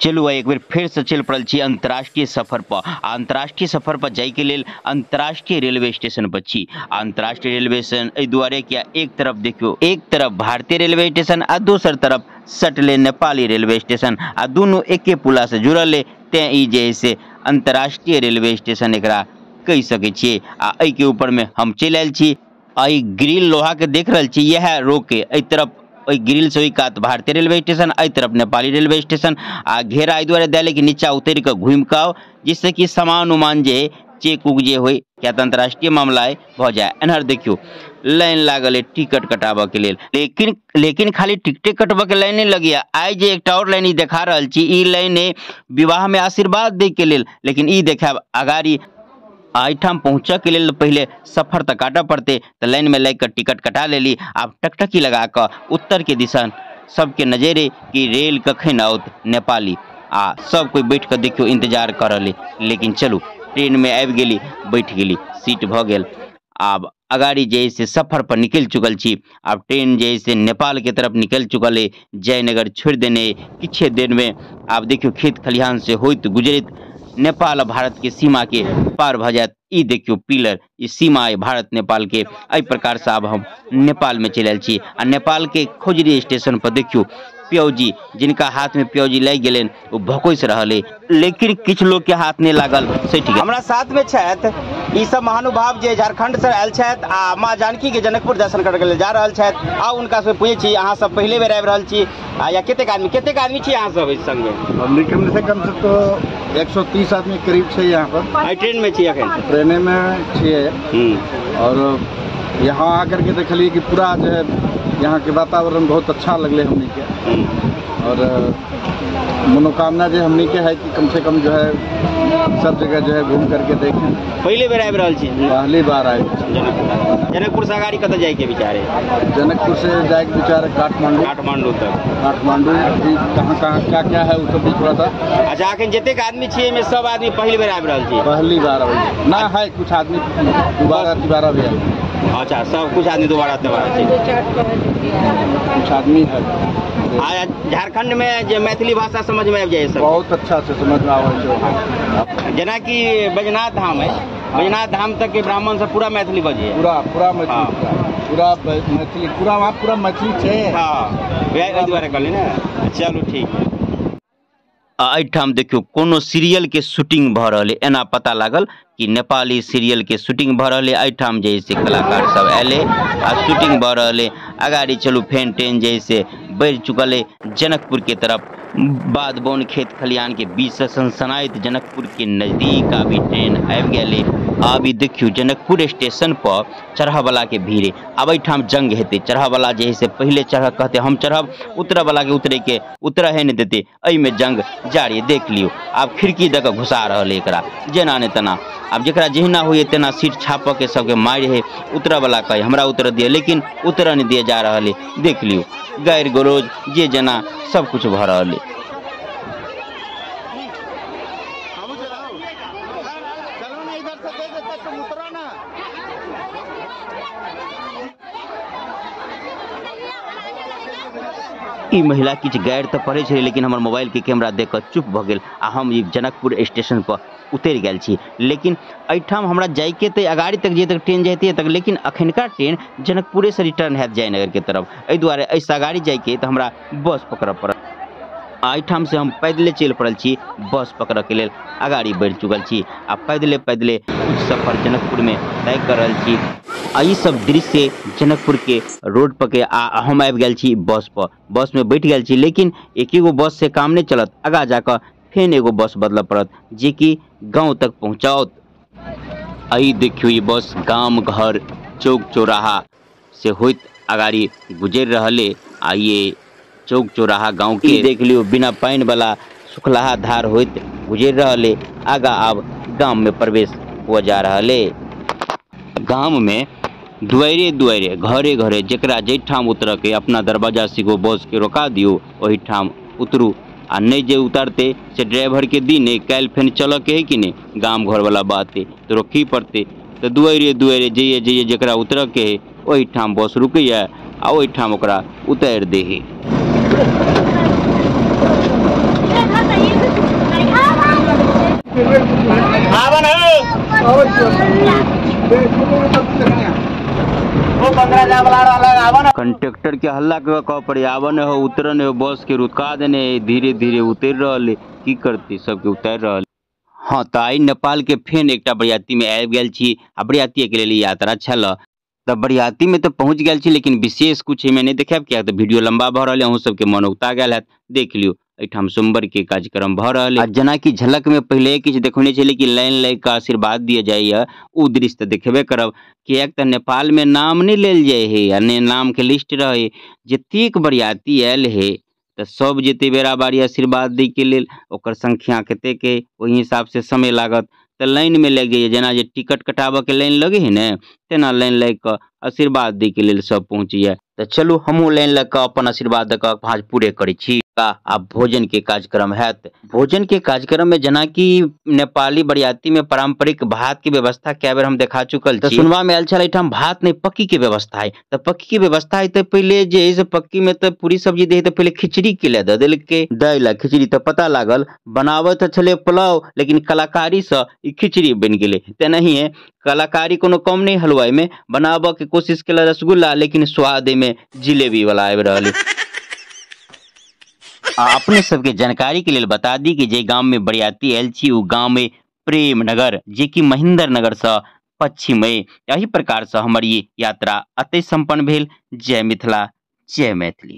चलू आइ एक बेर फेरसँ चलि पड़ल छी अंतर्राष्ट्रीय सफर पर। आ अंतर्राष्ट्रीय सफर पर जाइके लेल अंतर्राष्ट्रीय रेलवे स्टेशन पर छी। आ अंतर्राष्ट्रीय रेलवे स्टेशन एहि दुआरे कि एक तरफ देखियौ, एक तरफ भारतीय रेलवे स्टेशन आ दोसर तरफ सटले नेपाली रेलवे स्टेशन, आ दुनू एके पुला से जुड़ल है, तें ई जे है से अंतर्राष्ट्रीय रेलवे स्टेशन एकरा कहि सकै छियै। आ एहिके ऊपर में हम चलि आयल छी। आ ई ग्रिल लोहा के देख रहल छी, इएह रोके एहि तरफ ओहि ग्रिल से ओहि कात भारतीय रेलवे स्टेशन, एहि तरफ नेपाली रेलवे स्टेशन। आ घेरा एहि दुआरे देले कि नीचा उतरि कऽ घुमि कऽ आउ, जिससे कि सामान उमान जे चेक उक जे होइ, किया तऽ अंतर्राष्ट्रीय मामला है, भऽ जाए। एन्हर देखियौ लाइन लागल है टिकट कटाबऽ के लेल, लेकिन लेकिन खाली टिकटे कटबऽ के लाइन नहि लगैया। आइ जे एकटा और लाइन ई देखा रहल छी, ई लाइन है विवाह में आशीर्वाद दै के लेल, लेकिन ई देखायब अगाड़ी एहिठाम पहुँचऽ के लेल पहिले सफर तऽ काटऽ पड़तै, तऽ लाइन में लागि कऽ टिकट कटा लेली। आब टकटकी लगा कऽ उत्तर के दिशा सबके नजरे कि रेल कखन आओत नेपाली, आ सब कोइ बैठ कऽ देखियौ इंतजार कऽ रहल है। लेकिन चलू ट्रेन में आबि गेली, बैठ गेली, सीट भऽ गेल। आब अगाड़ी जे है से सफर पर निकलि चुकल छी। आब ट्रेन जे है से नेपाल के तरफ निकलि चुकल है, जयनगर छोड़ि देने किछे देर में। आब देखियौ खेत खलिहान से होइत गुजरैत नेपाल भारत के सीमा के पार भऽ जायत। ई देखियौ पिलर, ई सीमा है भारत नेपाल के। एहि प्रकार से आब हम नेपाल में चलि आयल छी। आ नेपाल के खोजरी स्टेशन पर देखियौ प्यौजी, जिनका हाथ में प्यौजी लागि गेलनि ओ भकोसि रहल है, लेकिन किछु लोग के हाथ नहीं लागल से ठीक है। हमरा साथ में छथि ई सब महानुभाव जे झारखंड से आयल छथि आ माँ जानकी के जनकपुर दर्शन करके लेल जा रहल छथि। आ उनका से पूछै छी, अहाँ सब पहिले बेर आबि रहल छी आ या कतेक आदमी छी अहाँ सब इस संग में? हमनी कम से कम से तो 130 आदमी करीब छै यहाँ पर। आई ट्रेन में छी अखन? ट्रेने में छियै। और यहाँ आकर के देखलिए कि पूरा जो है यहाँ के वातावरण बहुत अच्छा लगले हमनी के। और मनोकामना जो हमनी के है कि कम से कम जो है सब जगह जो है घूम करके देखें। पहले बेर आबि रहल छी? पहली बार आए। जनकपुर। जनकपुर से अगाड़ी कतऽ जाइके विचार है? जनकपुर से जाए के विचार है काठमांडू। काठमांडू तक। काठमांडू भी कहाँ कहाँ क्या क्या है वो सब भी थोड़ा सा। अच्छा, अखन जतेक आदमी छियै एहिमे सब आदमी पहिल बेर आबि रहल छी? पहली बार आबै ना है, कुछ आदमी दोबारा तिबारा भी आए। अच्छा, सब कुछ आदमी दोबारा तिबारा छै। कुछ आदमी है। आ झारखंड में जे मैथिली भाषा समझ में आबि जाए सब? बहुत अच्छा से समझ में आबै छै। जेनाकि बैजनाथ धाम है, बैजनाथ धाम तक के ब्राह्मण सब पूरा मैथिली बजैए। पूरा पूरा मैथिली, पूरा मैथिली, पूरा वहाँ पूरा मैथिली छै। हाँ, वएह दुआरे कहली ने। चलू ठीक है। एहिठाम देखियौ कोनो सीरियल के शूटिंग भऽ रहल है, एना पता लागल कि नेपाली सीरियल के शूटिंग भऽ रहल है। एहिठाम जे है से कलाकार सब आयल है आ शूटिंग भऽ रहल है। अगाड़ी चलू फेन ट्रेन जे है से बढ़ि चुकल है जनकपुर के तरफ। बाध बोन खेत खलिहान के बीच से सनसनाइत जनकपुर के नजदीक अभी ट्रेन आबि गेल है। अभी देखियौ जनकपुर स्टेशन पर चढ़ऽ वाला के भीड़ है। आब एहिठाम जंग हेतै, चढ़ऽ वाला जे है से पहिले चढ़ऽ कहतै हम चढ़ब, उतरऽ वाला के उतरे के उतरहे नहि देतै। एहिमे जंग जारी देख लियौ। आब खिड़की दऽ कऽ घुसा रहल है एकरा जेना ने तेना। आब जकरा जहिना होइए तेना सीट छापऽ के सबके मारि है। उतरऽ वाला कहै हमरा उतरऽ दिअ, लेकिन उतरऽ नहि दिए जा रहल है। देख लियौ गारि गलौज जे जेना सब कुछ भऽ रहल है। ई महिला किछु गारि तऽ पढ़ै छलै, लेकिन हमर मोबाइल के कैमरा देख कऽ चुप भऽ गेल आ हम ई जनकपुर स्टेशन पर उतरि गेल छी। लेकिन एहिठाम हमरा जाइके तऽ अगाड़ी तक जे तक ट्रेन जैतियै तक, लेकिन अखनका ट्रेन जनकपुरे से रिटर्न हैत जयनगर के तरफ। एहि दुआरे एहिसँ अगाड़ी जाइके तऽ हमरा बस पकड़ऽ पड़त। एहिठाम से हम पैदले चलि पड़ल छी बस पकड़ऽ के लेल, अगाड़ी बढ़ि चुकल छी आ पैदले पैदले कुछ सफर जनकपुर में तय कर रहल छी। आ ई सब दृश्य जनकपुर के रोड पर के। आ हम आबि गेल छी बस पर, बस में बैठ गेल छी, लेकिन एके गो बस से काम नहीं चलत, आगा जाकऽ फेन एगो बस बदलऽ पड़त जेकि गाँव तक पहुँचाओत। एहि देखियौ ई बस गाम घर चौक चौराहा से होइत अगाड़ी गुजरि रहल है। आ ये चौक चौराहा गाँव के देख लियौ बिना पानि वाला सुखलाहा धार होइत गुजरि रहल है। आगा आब गाम में प्रवेश हुआ जा रहल है। गाम में दुआरे दुआरे घरे घरे जकरा जाहिठाम उतरऽ के अपना दरवाजा से एगो बस के रोका दियौ, ओहिठाम उतरू। आ नहि जे उतरतै से ड्राइवर के दी नहि, काल्हि फेन चलऽ के है कि नहि, गाम घर वाला बात है तऽ रोकही पड़तै। तऽ दुआरे दुआरे जइए जइए जकरा उतरऽ के है ओहिठाम बस रुकैए आ ओहिठाम ओकरा उतारि दै है। कंडक्टर के हल्ला के कह पर आवन हो उतरन हो, बस के रुका देने, धीरे धीरे उतर रहल, की करती सबके उतार रहल। हाँ तो आई नेपाल के फेन एकटा बरियाती में आबि गेल छी आ बरियाती के लेल यात्रा छल। त बरियाती में तो पहुंच गेल छी, लेकिन विशेष कुछ एहिमे नहीं देखायब, किया तो वीडियो लंबा भऽ रहल है, अहूँ सबके मन उगता गेल हैत। देख लियौ एहिठाम सोमवार के कार्यक्रम भऽ रहल है। जेनाकि झलक में पहले किछु देखौने छलै कि लाइन लागि कऽ आशीर्वाद दिए जाइए, ओ दृश्य तऽ देखेबे करब, किएक तऽ नेपाल में नाम नहीं लेल जाइ है आ ने नाम के लिस्ट रहे। जतेक बरियाती आयल है तऽ सब जेतै बेरा बारी आशीर्वाद दै के लेल, ओकर संख्या कतेक है ओहि हिसाब से समय लागत, तऽ लाइन में लागि जाइए। जेना जे टिकट कटाबऽ के लाइन लगे है ने, तेना लाइन लागि कऽ आशीर्वाद दै के लेल सब पहुँचैए। तऽ चलू हमहूँ लाइन लग कऽ अपन आशीर्वाद दऽ कऽ भाँज पूरे करै छी। आब भोजन के कार्यक्रम हैत। भोजन के कार्यक्रम में जेनाकि नेपाली बरियाती में पारंपरिक भात के व्यवस्था कए बेर हम देखा चुकल छी। सुनबा में आयल छल एहिठाम भात नहीं पक्की के व्यवस्था है, तऽ पक्की के व्यवस्था है तऽ पहिले जे है से पक्की में तऽ पूरी सब्जी दे, तऽ पहिले खिचड़ी के ले दऽ देलकै दै ला खिचड़ी। तऽ पता लागल बनाबे तऽ छलै पुलाव, लेकिन कलाकारी से ई खिचड़ी बनि गेलै। तेनाहिए कलाकारी कोनो कम नहीं हलवाई में, बनाबऽ के कोशिश केलक रसगुल्ला, लेकिन स्वाद में जिलेबी वाला आबि रहल। आ अपने सबके जानकारी के लेल बता दी कि जे गांव में बरियाती आयल छी उ गांव में प्रेमनगर, जे कि महेंद्र नगर से पश्चिम है। एही प्रकार से हमर ये यात्रा अतः संपन्न भेल। जय मिथिला, जय मैथिली।